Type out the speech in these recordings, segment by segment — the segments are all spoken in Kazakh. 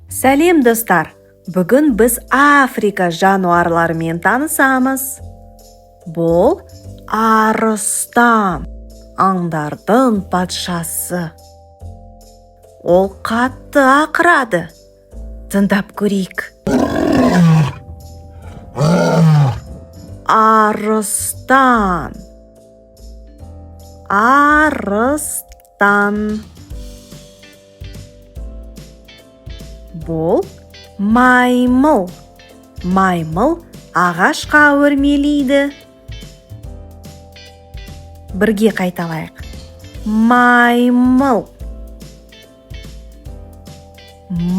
Сәлем, достар! Бүгін біз Африка жануарларымен танысамыз. Бұл арыстан, аңдардың патшасы. Ол қатты ақырады. Тыңдап көрейік. Арыстан. Арыстан. Бұл маймыл. Маймыл ағашқа өрмелейді. Бірге қайталайық. Маймыл.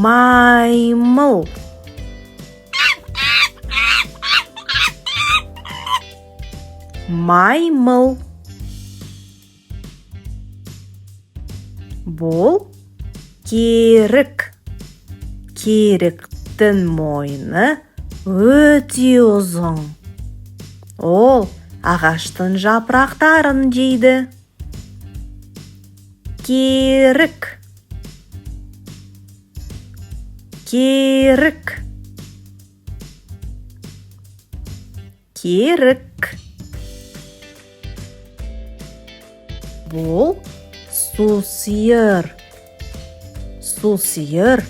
Маймыл. Маймыл. Бұл керік. Керіктің мойны өте ұзын. Ол ағаштың жапырақтарын жейді. Керік. Керік. Керік. Бұл сусиыр. Сусиыр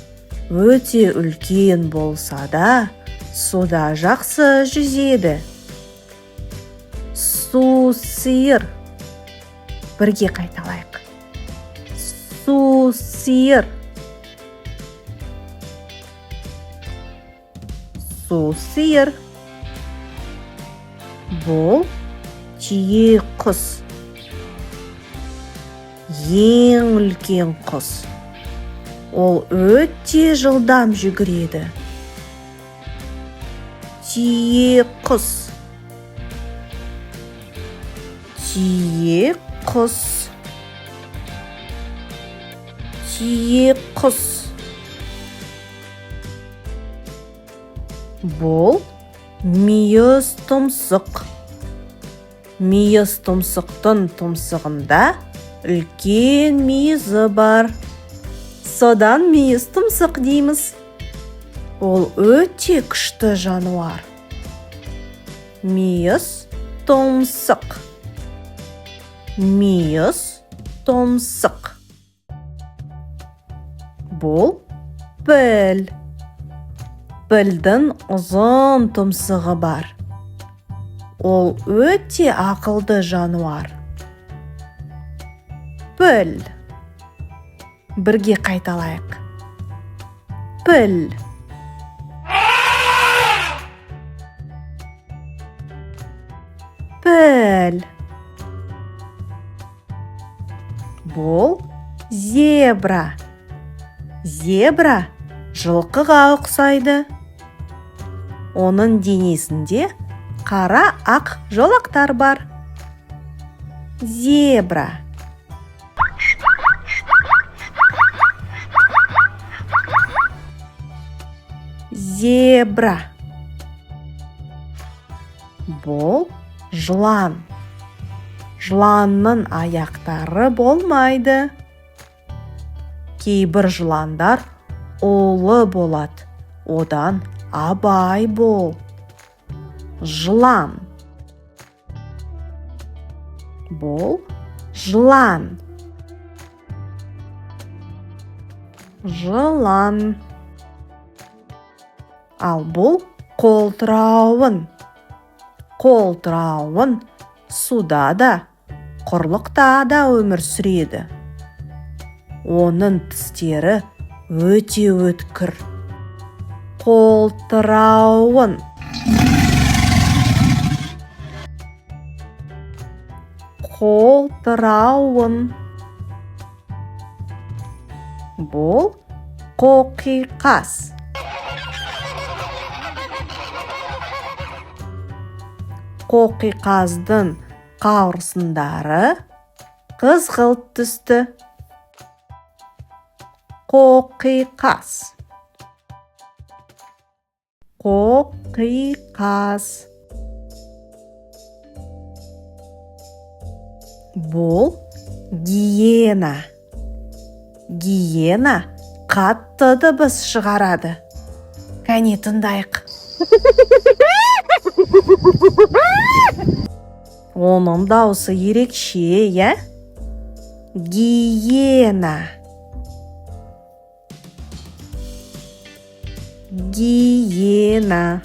өте үлкен болса да, суда жақсы жүзеді. Сусиыр. Бірге қайталайық. Сусиыр. Сусиыр. Бұл түйе құс. Ең үлкен құс. Ол өте жылдам жүгіреді. Түйе құс. Түйе құс. Түйе құс. Бұл мүйіз тұмсық. Мүйіз тұмсықтың тұмсығында үлкен мүйізі бар. Содан мүйіз тұмсық дейміз. Ол өте күшті жануар. Мүйіз тұмсық. Мүйіз тұмсық. Бұл піл. Пілдің ұзын тұмсығы бар. Ол өте ақылды жануар. Піл. Бірге қайталайық. Піл. Піл. Бұл зебра. Зебра жылқыға ұқсайды. Оның денесінде қара ақ жолақтар бар. Зебра. Зебра. Бұл жылан. Жыланның аяқтары болмайды. Кейбір жыландар улы болады. Одан абай бол. Жылан. Бұл жылан. Жылан. Ал бұл қолтырауын. Қолтырауын суда да, құрлықта да өмір сүреді. Оның тістері өте өткір. Қолтырауын. Қолтырауын. Бұл қоқиқаз. Қоқиқаздың қауырсындары қызғылт түсті. Қоқиқаз. Қоқиқаз. Бұл гиена. Гиена Қатты дыбыс шығарады. Кәне, тыңдайық. Оның даусы ерекше, иә? Гиена. Гиена.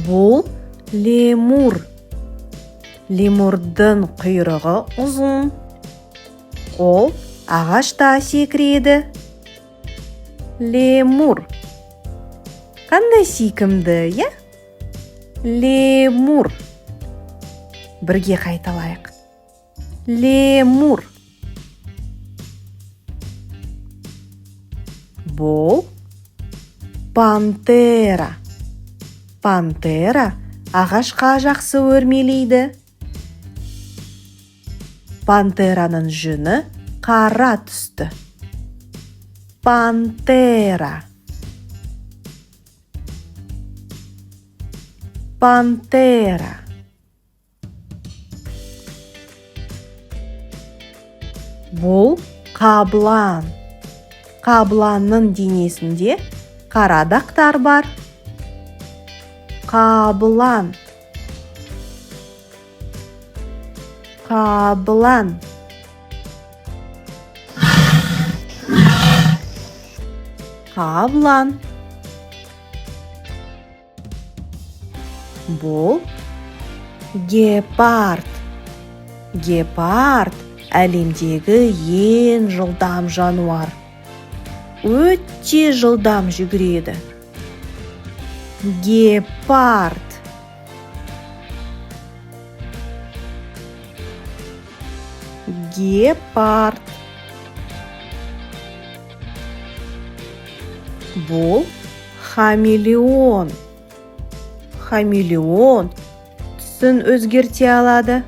Бұл лемур. Лемурдың құйрығы ұзын. Ол ағашта секіреді. Лемур. Қандай сүйкімді, иә? Лемур. Бірге қайталайық. Лемур. Бұл пантера. Пантера ағашқа жақсы өрмелейді. Пантераның жүні қара түсті. Пантера. Пантера. Бұл қабылан. Қабыланның денесінде қара дақтар бар. Қабылан. Қабылан. Қабылан. Бұл гепард. Гепард әлемдегі ең жылдам жануар. Өте жылдам жүгіреді. Гепард. Гепард. Бұл хамелеон. Хамелеон түсін өзгерте алады.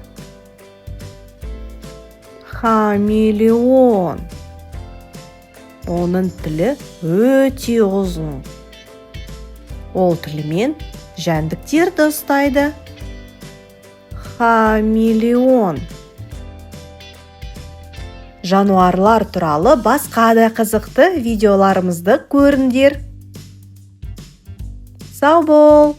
Хамелеон. Оның тілі өте ұзын. Ол тілімен жәндіктерді ұстайды. Хамелеон. Жануарлар туралы басқа да қызықты видеоларымызды көріңдер. Сау бол!